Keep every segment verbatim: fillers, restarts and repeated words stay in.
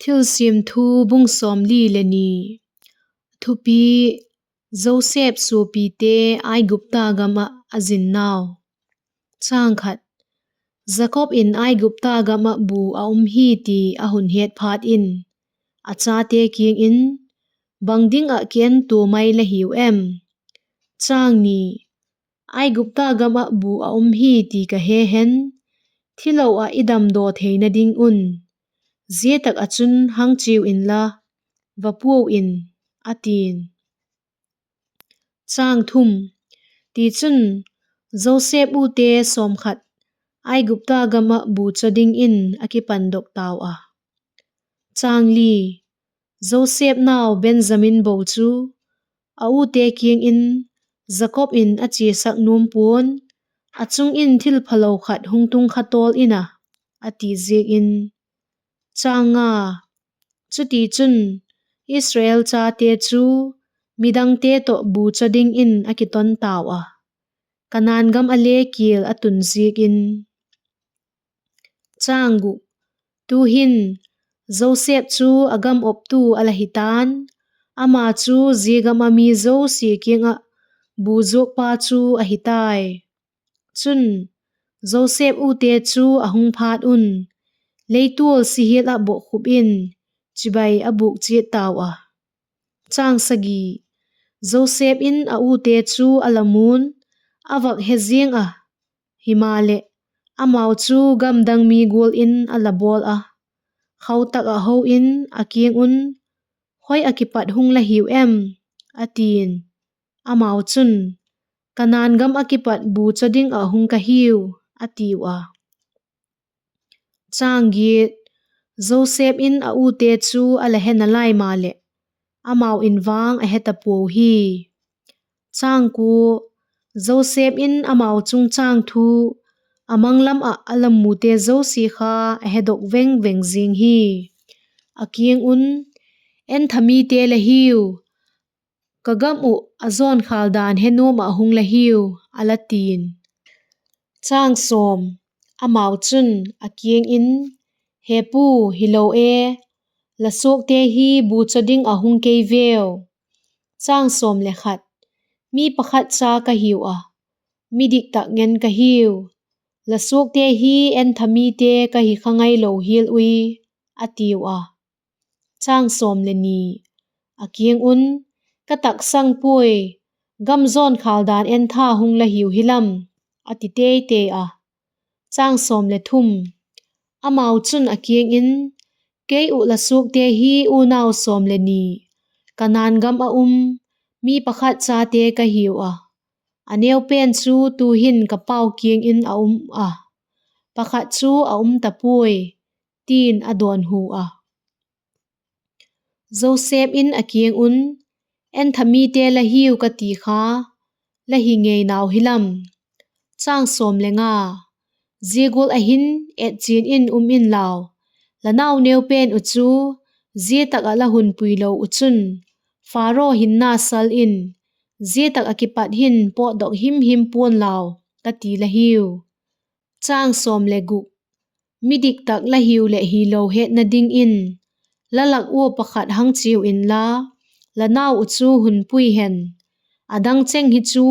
Thilsiam Thu, bung sawmli le ni. Thupi: Joseph suapite Aigupta gam ah a zinnau. Jakob in Aigupta gam ah bu a um hi ti a hun het phat in, a chate kiang in, Bang ding ah ki en tua mai la hiu em? Aigupta gam ah bu a um hi ti ka he hen, thilo ah i damdaw theina ding un, zia tak ah chun hang chiau inla, va puau in, a ti'n. Tichun, Joseph ute sawmkhat Aigupta gam ah bu chaw dingin a kipandok tau a. Joseph nau Benjamin bo chu a ute kiang in, Jakob in a chiasak nuam pua'n, a chung in thilphalo khat hung tung kha tawl in a, a ti ziak in. Chutichun, Israel chate chu midangte tawh bu chaw dingin a kiton tau a, Kanaan gam ah le kial a tun ziak in. Tu'hin, Joseph chu a gam optu a la hi ta'n; ama chu zia gam ah mi zosia kiang ah bu zuakpa chu ahi tai. Chun, Joseph ute chu a hung phat un, leitual si hial ah bokkhup in chibai a bûk chiat tau a. Joseph in a ute chu a la mu'n, a vak he ziang a; himaleh, amau chu gamdang mi gual in a la bawl a, khau tak ah ho in a kiang un, Hoi ah kipat hung la hiu em? a ti'n. Amau chun, Kanaan gam ah kipat bu chaw ding ah hung ka hiu, a tiu a. Joseph in a ute chu a la he nalai maleh, amau in vang a he ta puau hi. Joseph in amau chungchâng thu, a mang lam ah a la mute zosia kha a hedok veng veng zing hi. A kiang un, Entha mite la hiu, ka gam uh a jawnkhâl dan he nuam ah hung la hiu, a la ti'n. Amau chun a kiang in, He pu, hilo e, la suakte hi bu chaw ding ah hung kei veu. Mi pakhat cha ka hiu a, midik tak ngen ka hiu; la suakte hi entha mite ka hi kha ngailo hial ui, a tiu a. A kiang un, Ka taksang puai, gam jawnkhâl dan entha hung la hiu hi lam, a ti tei tei a. Amau chun a kiang in, Kei uh la suakte hi unau sawm le ni, Kanaan gam ah um, mi pakhat chate ka hiu a; a neupen chu tu'hin ka pau kiang in a um a, pakhat chu a um ta puai, ti'n a dawnhu a. Joseph in a kiang un, Entha mite la hiu ka ti kha, la hi ngei nau hi lam. Zia gual ah hin etchian in um inlau, la nau neupen uh chu zia tak ah la hun pui lo uh chun, Pharaoh hinna sal in, zia tak ah kipat hin pawtdok him him pua'n lau, ka ti la hiu. Midik tak la hiu leh hilo hetna dingin, la lak ua pakhat hang chiau inla, la nau uh chu hun pui hen; a dang cheng hi chu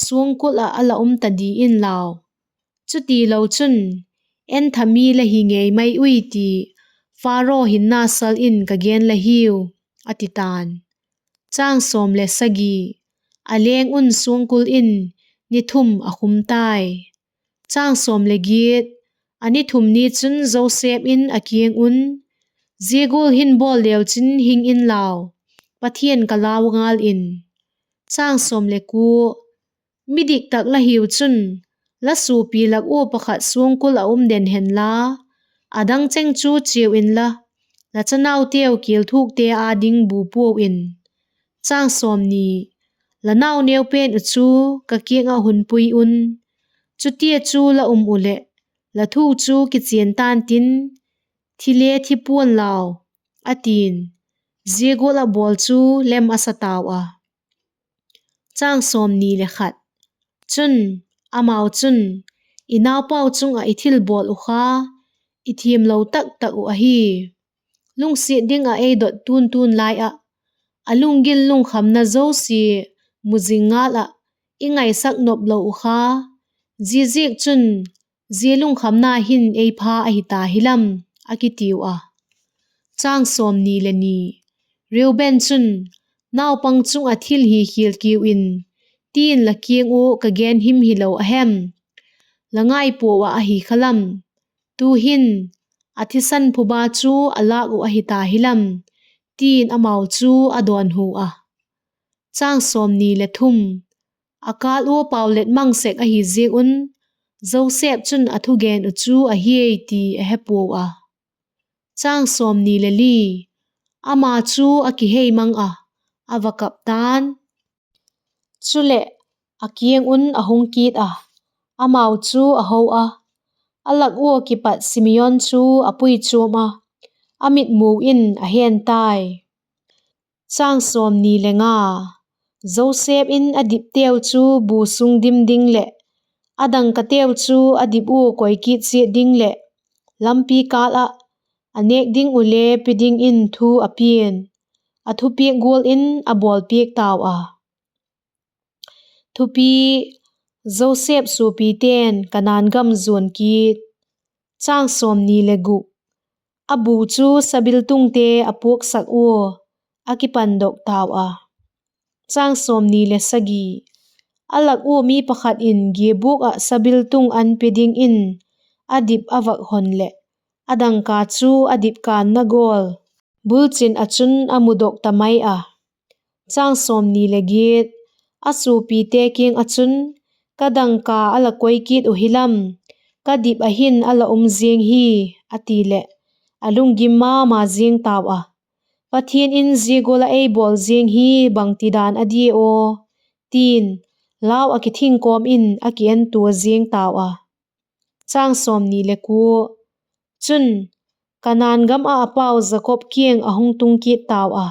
suangkul ah a la um ta di inlau; chutilo chun, entha mi la hi ngei mai ui ti Pharaoh hinna sal in ka gen la hiu, a ti ta'n. A leng un suangkul in ni thum a khum tai. A ni thum ni chun Joseph in a kiang un, Zia gual hin bawl leu chin hing inlau, Pathian ka lau ngal in. Midik tak la hiu chun, la suapi lak ua pakhat suangkul ah um den henla, a dang cheng chu chiau inla, la chanauteu kial thukte â ding bu puau in. La nau neupen uh chu ka kiang ah hun pui un; chutia chu la um uh leh, la thu chu kichian ta'n tin, thi le thi pua'n lau, a ti'n. Zia gual ah bawl chu lem a sa tau a. Chun, amau chun, I naupau chung ah i thilbawl uh kha i thiamlo tak tak uh ahi. Lungsiat ding ah ei dot tun tun lai ah, a lunggil lungkhamna zosia mu zing ngal ah i ngaisak nop lo uh kha, ziaziakchun, zia lungkhamna hin ei pha ahi ta hilam, a kitiu a. Reuben chun, Naupang chung ah thil hi khial kiu in, ti'n la kiang ua ka gen him hilo a hem? La ngaipuau ah ahi kha lam; tu'hin a thisan phuba chu a lâk uh ahi ta hilam, ti'n amau chu a dawnhu a. A kâl ua paulet mang sek ahi ziak un, Joseph chun a thugen uh chu a hiai ti a he puau a. Ama chu a kihei mang ah, a va kap ta'n; chuleh, a kiang un a hung kit a, amau chu a ho a, a lak ua kipat Simeon chu a pui chuam a, a mitmu in a hen tai. Joseph in a dipteu chu bu sung dim ding leh, a dangkateu chu a dip ua koi kit chiat ding leh, lampi kâl ah a nêk ding uh le pe dingin thu a pia'n; a thupiak gual in a bawlpiak tau a. Thupi: Joseph suapite'n Kanaan gam zuan kit. A bu chu sabiltungte a puaksak ua, a kipandok tau a. A lak ua mi pakhat in giabuak ah sabiltung an pe dingin a dip a vak hon leh, a dangka chu a dip kânna gawl, bulchin ah chun a mudok ta mai a. A suapite kiang ah chun, Ka dangka a la koi kit uh hilam, ka dip ah hin a la um ziang hi, a ti leh, a lunggim ma ma ziang tau a. Pathian in zia gual ah ei bawl ziang hi bangtidan a dia aw? ti'n, lau ah kithing kawm in a ki entua ziang tau a. Chun, Kanaan gam ah a pau Jakob kiang a hung tung kit tau a,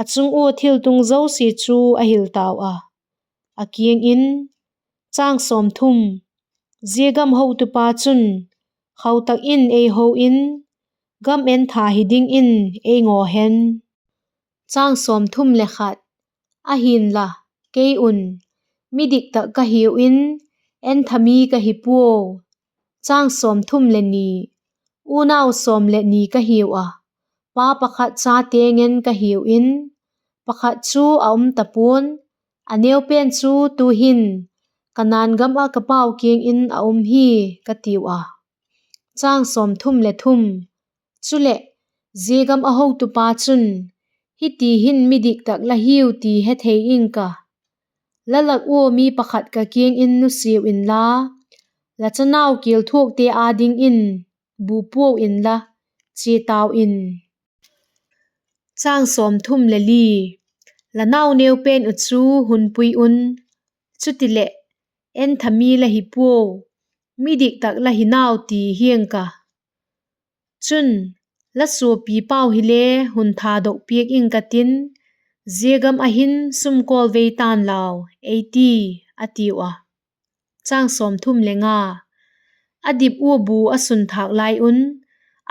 a chung ua thiltung zosia chu a hil tau a, a kiang in, Zia gam hotupa chun khau tak in ei ho in, gam entha hi dingin ei ngaw hen. Ahi'nla, kei un, midik tak ka hiu in, entha mi ka hi puau. Unau sawm leh ni ka hiu a, pa pakhat chate ngen ka hiu in, pakhat chu a um ta pua'n; a neupen chu tu'hin Kanaan gam ah ka pau kiang in a um hi, ka tiu a. Chuleh, zia gam ah hotupa chun, hiti hin midik tak la hiu ti he thei ing ka; la lak ua mi pakhat ka kiang in nusiau inla, la chanau kial thuakte â dingin bu puau inla, chia tau in. La nau neupen uh chu hun pui un; chutileh, entha mi la hi puau, midik tak la hi nau ti hiang ka. Chun, la suapi pau hile hun thadok piak ing ka tin, zia gam ah hin sumkawlvei ta'n lau, ei ti, a tiu a. A dip ua bu a sun thâk lai un,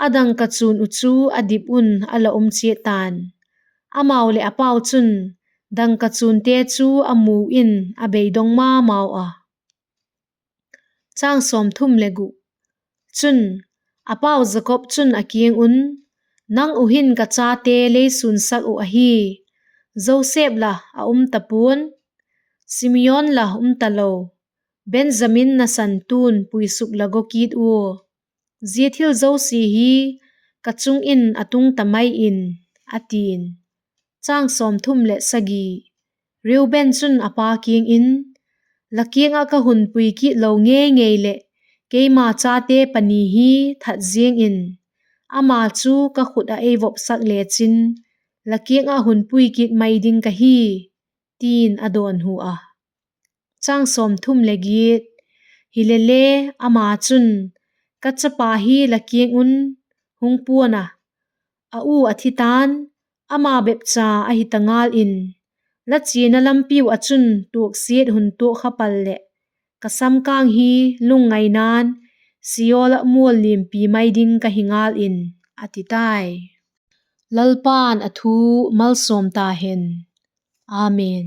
a dangka chuan uh chu a dip un a la um chiat ta'n; amau leh a pau chun dangka chuante chu a mu in a beidong ma mau a. Chun, a pau Jakob chun a kiang un, Nang uh hin ka chate lei sûnsak uh ahi; Joseph la a um ta pua'n, Simeon la um talo, Benjamin nasantu'n puisuk la gaw kit ua, zia thil zosia hi ka chung in a tung ta mai in, a ti'n. Reuben chun a pa kiang in, La kiang ah ka hun pui kit lo ngei ngei leh, keima chate pani hi that ziang in, ama chu ka khut ah ei vopsak lechin, la kiang ah hun pui kit mai ding ka hi, ti'n a dawnhu a. Hilele, ama chun, Ka chapa hi la kiang un hung pua'n a, a u a thi ta'n, ama bepcha ahi ta ngal in, la chiana lampiu ah chun tuaksiat hun tuak kha pal leh, ka samkâng hi lungngaina'n Sheol ah mual liampi mai ding ka hi ngal in, a ti tai. Lalpa'n a thu malsawm ta hen. Amen.